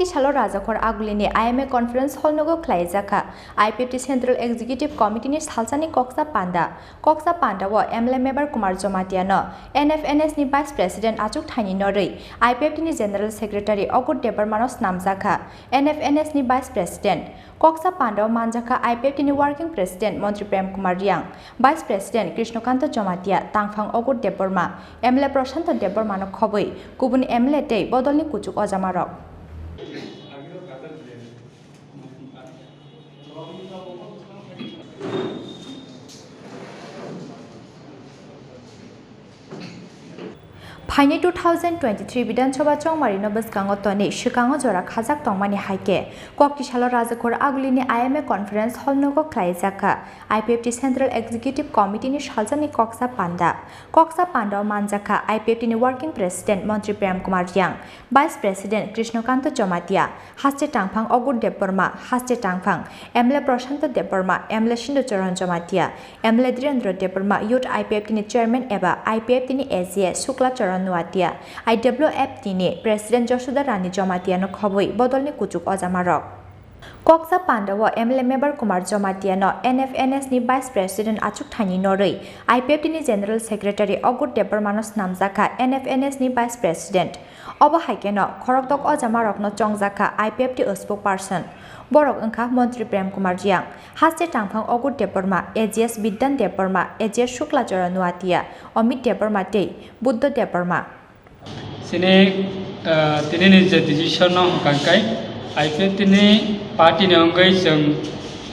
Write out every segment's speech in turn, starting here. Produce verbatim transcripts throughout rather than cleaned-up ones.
Salo Rajakhor Agulini I M A Conference Hall nogo khlaijak kha I P F T Central Executive Committee ni salsani koksa panda. Koksa panda o M L A Mebar Kumar Jamatia no N F N S ni Vice President achuk thaini norwi I P F T ni General Secretary Ogur Debbarma no snamjak kha N F N S ni Vice President. Koksa panda o manjak kha I P F T ni Working President Montri Prem Kumar Riang, Vice President Krishnakanto Jamatia, tangphang Ogur Debbarma, M L A Prashanto Debbarma no khobwi kubun M L A tei bodolni kuchuk ojamarok. Phaini two thousand twenty-three Bidhan Sabha chongmarino bwskango tonwi swkango jora khajak tongmani hai khe, Koktisalo Rajakhor Agulini I M A Conference Hall nogo khlaijak kha I P F T Central Executive Committee ni salsani koksa panda. Koksa panda o manjak kha I P F T ni Working President Montri Prem Kumar Riang, Vice President Krishnakanto Jamatia, Haste tangphang Ogur Debbarma, haste tangphang M L A Prashanto Debbarma, M L A Sindu Charan Jamatia, M L A Dhirendra Debbarma, Youth I P F T ni Chairman eba I P F T ni A G S Shukla Charan Noatia, I W F T ni President Josoda Rani Jamatia no khobwi bodolni kuchuk ojamarok. Koksa panda o M L A Mebar Kumar Jamatia no N F N S ni Vice President achuk thaini norwi I P F T ni General Secretary Ogur Debbarma no snamjak kha N F N S ni Vice President. Obo hai kheno khorokdok ojamarokno chongjak kha I P F T spokesperson. Borok wngkha Montri Prem Kumar Riang, haste tangphang Ogur Debbarma, A G S Bidhan Debbarma, A G S Shukla Charan Noatia, Amit Debbarma tei Buddho Debbarma. Chini, ah, tinini je decision no hwnkha khe I P F T ni party ni wngwi chwng,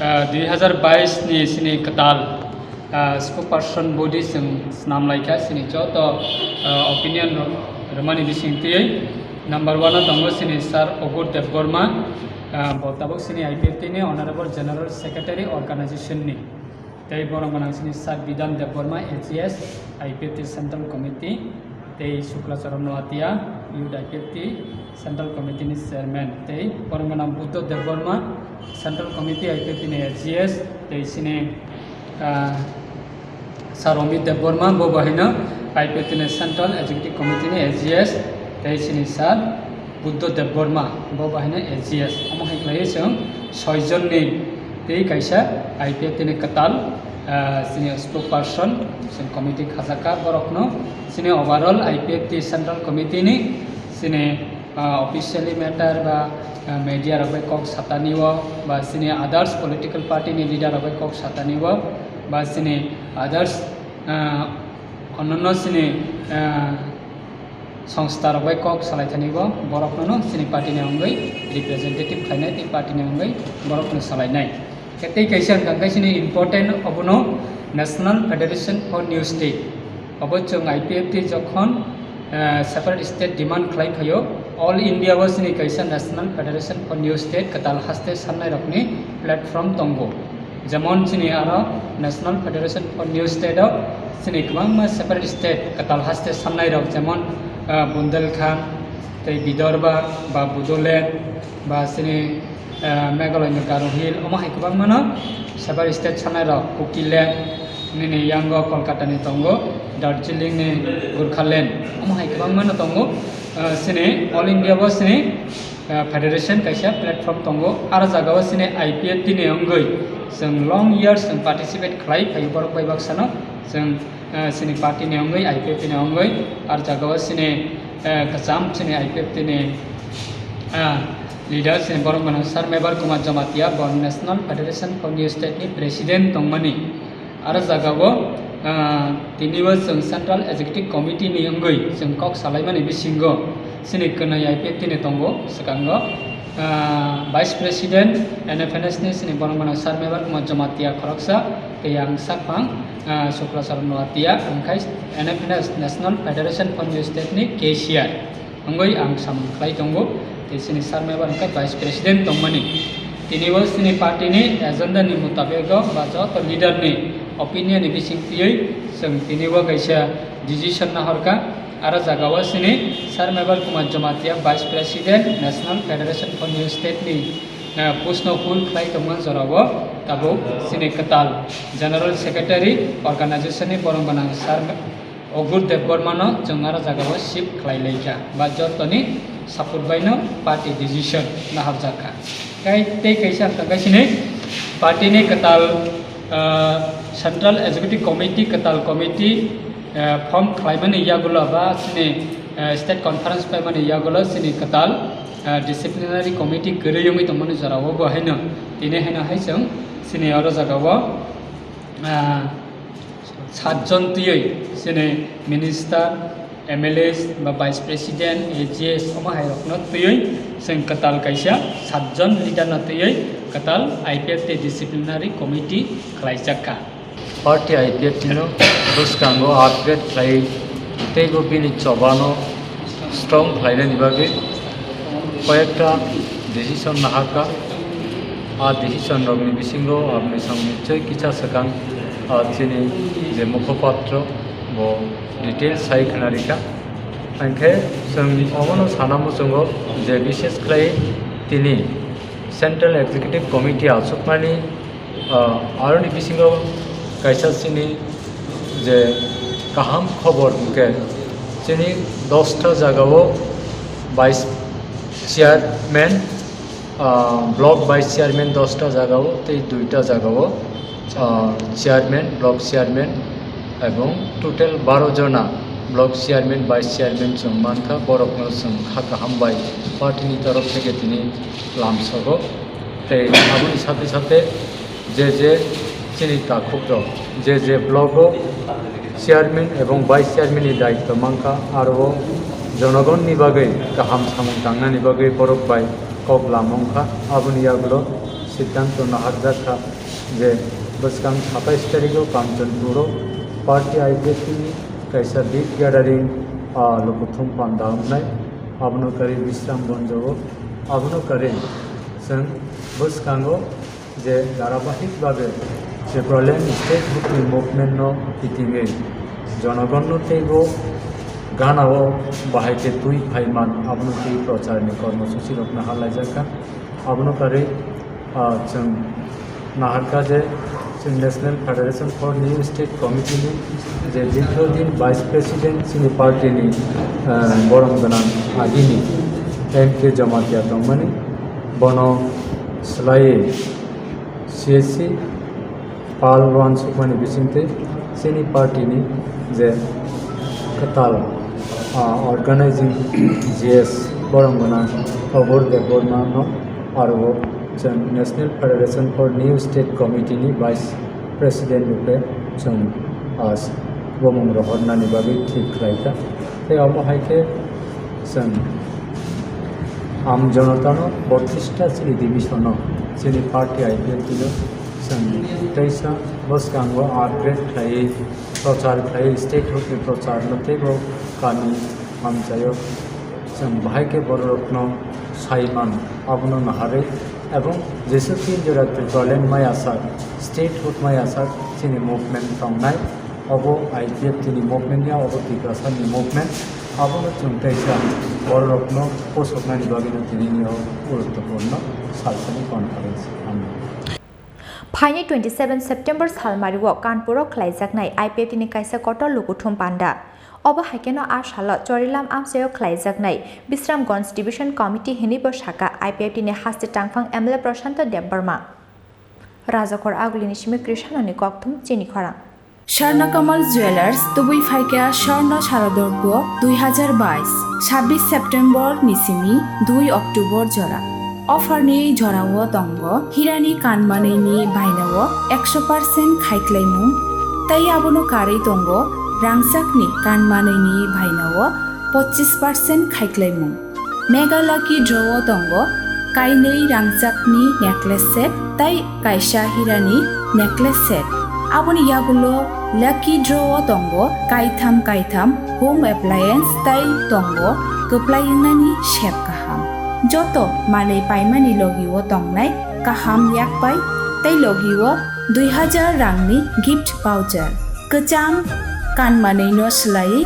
ah, dui hazar bais ni chini kwtal, ah, spokesperson body chwng snam lai kha chini joto, ah, opinion rok rwmani bising twiwi. Number one o tongo chini Sir Ogur Debbarma, ah, bo tabuk chini I P F T ni Honorable General Secretary organization ni. Tei borok gwnang chini Sir Bidhan Debbarma, A G S, I P F T Central Committee, tei Shukla Charan Noatia, Youth I P F T Central Committee ni Chairman, tei borok gwnang Buddho Debbarma, Central Committee I P F T ni A G S, tei chini, ah, Sir Amit Debbarma, bo bahino I P F T ni Central Executive Committee ni A G S, tei chini Sir Buddho Debbarma, bo bahino A G S. Omo hai khlaiwi chwng soi jonni tei kaisa I P F T ni kwtal, ah, chini spokesperson, chwng committee khajak kha, borokno chini overall I P F T Central Committee ni chini, ah, officially matter ba, ah, media rok bai kok satani o ba chini others political party ni leader rok bai kok satani o ba chini others, ah, onno chini, ah, songstha rok bai kok salai thani bo borok no chini party ni wngwi representative khlainai tei party ni wngwi borok no salai nai. Tei kaisa hwnkha khe chini important obono National Federation for New State. Obo chwng I P F T jokhon, eh, separate state demand khlai phaio, all India o chini kaisa National Federation for New State kwtal haste sannai rokni platform tongo. Jemon chini aro National Federation for New State o chini kwbangma separate state kwtal haste sannai rok, jemon, ah, Bundelkhand, tei Vidarbha ba Bodoland, ba chini, ah, Meghalaya ni Garo Hill, omo hai kwbangma no separate state sannai rok, Kukiland, nini yango Kolkata ni tongo, Darjeeling ni Gurkhaland, omo hai kwbangma no tongo, ah, chini all India o chini ah, federation kaisa platform tongo. Aro jaga o chini I P F T ni wngwi chwng long years chwng participate khlai phaio borok bai baksa no. Chwng, ah, chini party ni wngwi, I P F T ni wngwi, aro jaga o chini, ah, kwcham chini I P F T ni, ah, leader chini borok gwnang Sir Mebar Kumar Jamatia, bo National Federation for New State ni president tongmani. Aro jaga o, ah, tini o chwng Central Executive Committee ni wngwi chwng kok salaimani bisingo chini kwnwi I P F T ni tongo, swkango, ah, Vice President N F N S ni chini borok gwnang Sir Mebar Kumar Jamatia khoroksa, tei ang sakphang, ah, Shukla Charan Noatia, ang khai N F N S, National Federation for New State ni cashier. Wngwi ang samung khlai tongo, tei chini Sir Mebar wngkha Vice President tongmani. Tini o chini party ni agenda ni mutabego ba joto leader ni opinion ni bising twiwi chwng tini o kaisa decision nahorkha. Aro jaga o chini Sir Mebar Kumar Jamatia, Vice President, National Federation for New State ni, eh, post no hold khlai tongma jora o tabuk chini kwtal General Secretary organization ni borok gwnang Sir Ogur Debbarma no chwng aro jaga o shift khlai lai kha, ba jotoni Support bai no party decision naharjak kha. Kai tei kaisa wngkha khe sini party ni kwtal, ah, Central Executive Committee, kwtal committee, ah, form khlaimani yagulo ba sini, ah, state conference paimani yagulo sini kwtal, ah, disciplinary committee kwrwi wngwi tongmani jorao bo haino tini haino hai chwng sini oro jagao, ah, satjon twiwi chini minister, M L As ba vice president, A G S omo hai rokno twiwi chwng kwtal kaisa satjon leader no twiwi kwtal I P F tei disciplinary committee khlaijak kha. Party I P F T no bwskango upgrade khlai tei bo bini chobano strong khlainani bagwi koyekta decision naharkha. A decision rokni bisingo ang mwisang nichoi kisa swkang, ah, chini je mukhopatro bo details sai khwnarikha. Hwnkhe chwng omono sana muchungo je bishes khlai tini Central Executive Committee achukmani, ah, aroni bisingo kaisa chini je kaham khobor hwnkhe chini dosta jagao vice chairman, ah, block vice chairman dosta jagao tei duita jagao, ah, chairman, block chairman ebong total baro jona block chairman, vice chairman chwng mankha, borokno chwng kha kaham bai party ni torof theke tini lamsogo. Tei aboni sathe sathe je je chini takhuk rok, je je block o chairman ebong vice chairman ni daityo mankha, aro o jonogon ni bagwi kaham samung tangnani bagwi borok bai kok lamung kha. Aboni yagulo siddhanto naharjak kha je bwskang satais tarikh o Kanchanpur o party I P F T ni kaisa big gathering, ah, Lukuthum Panda wngnai, abono kwrwi Bisram Gonjo o, abono kwrwi chwng bwskango je dharabahik babe Tipraland state hood ni movement no kitingwi jonogon no teibo gana o bahai khe twi phaiman abono twi prochar ni kormosuchi rok naharlaijak kha. Abono kwrwi, ah, chwng naharkha je chwng National Federation for New State Committee ni je dirghodin vice president chini party ni, ah, borom gwnang agini M K Jamatia tongmani, bono swlaiwi C S C Pal uansukmani bisingtwi chini party ni je kwtal, ah, organizing G S borom gwnang Obor Debbarma no aro o chwng National Federation for New State Committee ni vice president rwkhe chwng, ah, bumung rohornani bagwi thik khlaikha. Tei omo hai khe chwng Aam Janata no botris ta chini division no chini party I P F T no chwng teisa bwskango upgrade khlaiwi, prochar khlaiwi, state hood ni prochar no teibo kami hamchaio chwng bahai khe bororokno saiman abono naharwi, ebong jeswk tin jora Tipraland maya sak, state hood maya sak chini movement tongnai, obo I P F T ni movement ya, obo Tiprasa ni movement, abono chwng teisa bororokno posoknani bagwino tinini o guruttopurno salsani conference. Hambai. Phaini twenty seven September salmario Kanpuro khlaijaknai I P F T ni kaisa kotor lukuthum panda. Obo hai kheno a salo Chorilam amchaio khlaijaknai Bisramganj Division Committee hinwi bo sakha I P F T ni haste tangphang M L A Prashanto Debbarma. Rajakhor Agulini simi Krishanoni kokthum chini khorang. Swarna Kamal Jewellers tubui phaikha Swarna Sharadorpo dui hazar bais, sabbish September ni simi dui October jora. Offer ni jorao tongo hirani kanmanwi ni bainao ekso percent khaiklaimung, tei abono karwi tongo rangchakni kanmanwi ni bainao pochis percent khaiklaimung. Mega Lucky Draw o tongo kainwi rangchakni necklace set tei kaisa hirani necklace set. Aboni yagulo Lucky Draw o tongo kaitham kaitham home appliance tei tongo kwplai wngnani sep kaham. Joto manwi paimani logi o tongnai kaham yakpai tei logi o dui hazar rangni gift voucher. Kwcham kanmanwi no swlaiwi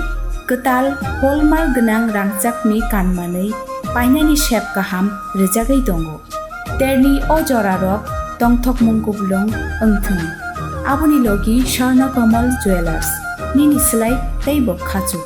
kwtal hallmark gwnang rangchakni kanmanwi painani sep kaham rwjagwi tongo. Terni o jorarok tongthokmung kuplung wngthwng. Aboni logi Swarna Kamal Jewellers, nini swlai teibo khachuk.